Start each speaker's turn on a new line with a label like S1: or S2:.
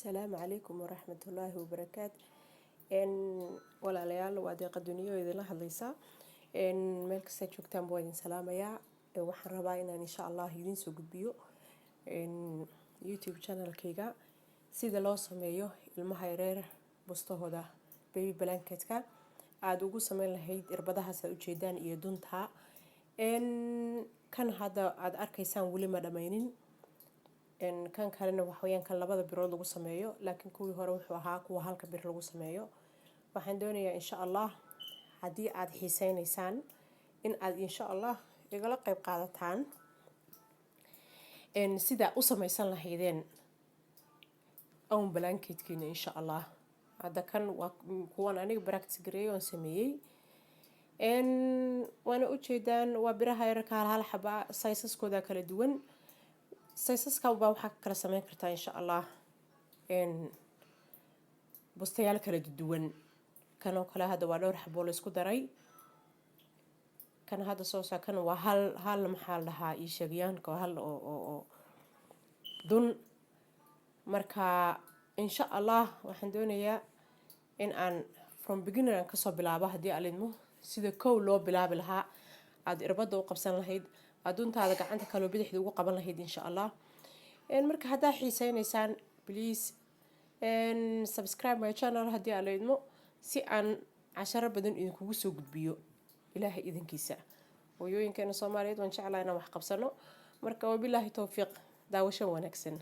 S1: Asalaamu calaykum waraxmatullaahi wabarakaatu. Walaalayaal, waa Deeqa Duniyo idinla hadlaysa. Meel kasta joogtaanba waa idin salaamayaa. Waxaan rabaa inaan insha Allah idiin soo gudbiyo YouTube channelkayga sida loo sameeyo ilmaha yareer bustahooda, baby blanketka, aada ugu sameyn lahayd irbadahaas aad ujeedaan iyo dunta. Kan hadda aada arkaysaan weli ma dhammaynin. Kan kalena waxaweyaan kan labada birood lagu sameeyo, laakiin kuwii hore wuxuu ahaa kuwa halka bir lagu sameeyo. Waxaan doonayaa insha Allah, haddii aada xiiseyneysaan, in aad insha Allah igala qeyb qaadataan sidaa u sameysan lahaydeen own blanketkiina insha Allah. Hadda kan waa kuwan aniga practice gareeyay oon sameeyey, waana ujeedaan. Waa biraha yararka hal hal xaba, sizesaskooda kala duwan. Sizesaska baa waxaa ka kala sameyn kartaa insha Allah bustayaal kala duwan. Kan oo kale hadda waa dhowr xaboo la isku daray. Kan hadda soo saa, kan waa hal hal, maxaa la dhahaa, ii sheegyaanka, waa hal oo dun. Marka insha Allah waxaan doonayaa in aan from beginner aan kasoo bilaabo, haddii Alle idmo, sida kow loo bilaabi lahaa, aada irbada u qabsan lahayd, aada duntaada gacanta kaloo bidixda ugu qaban lahayd insha Allah. Marka haddaa xiiseyneysaan, please subscribe my channel, haddii Alle idmo, si aan casharo badan idinkugu soo gudbiyo, Ilaahay idinkiisa. Hooyooyinkeena Soomaaliyeed waan jeclaa inaan wax qabsano. Marka wabilaahi towfiiq, daawasho wanaagsan.